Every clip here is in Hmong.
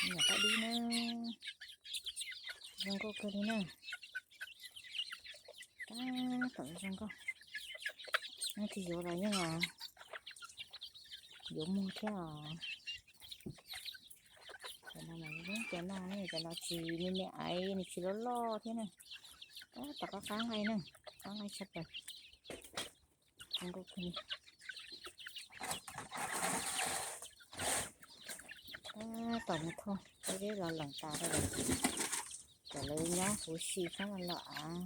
Nyuam qaib dib na, zoo nkauj kawg li na. Tab tom zoo nkauj. Neb twb yuav los yeej yuav muag thiab os. Cov no mas zoo cov no ne, cov no tsis me me aiv, nws tsis loj loj thiab na. Tab tom qab qab nqaij na, qab nqaij tshaj plaws. Zoo nkauj kawg li. Tab tom mus thauj, deb deb los lees tas rau lawm. Cov lawv nyob huv si txhob los av,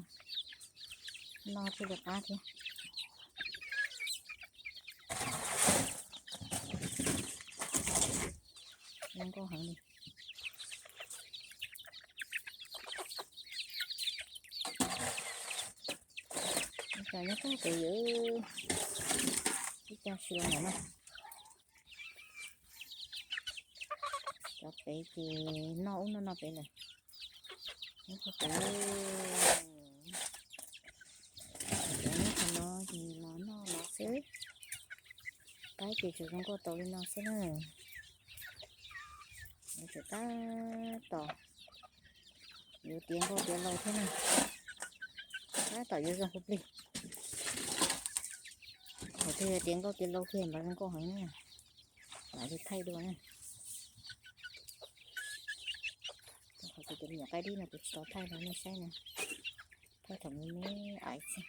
noj thiaj li qab thiab. Zoo nkauj heev li. Cov nyob tag pem yom, ib co si los ntawm no. Cov pem ces noj ub noj no pem lawm. Nyob tag pem, cov nyob qhov no ces los noj no xwb. Qaib ces tsuas zoo nkauj tau li no xwb na. Tsuas tab tom yuav tiav nkauj tiav laus thiab na. Tab tom yuav zoo kuv plig. Thaum twg tiav nkauj tiav laus kiag mas zoo nkauj heev na. Lam li thaij dua na. Qhov kuv cov me nyuam qaib dib no kuv tsis tau thaij rau nej saib na. Thaij thaum me me aiv xwb.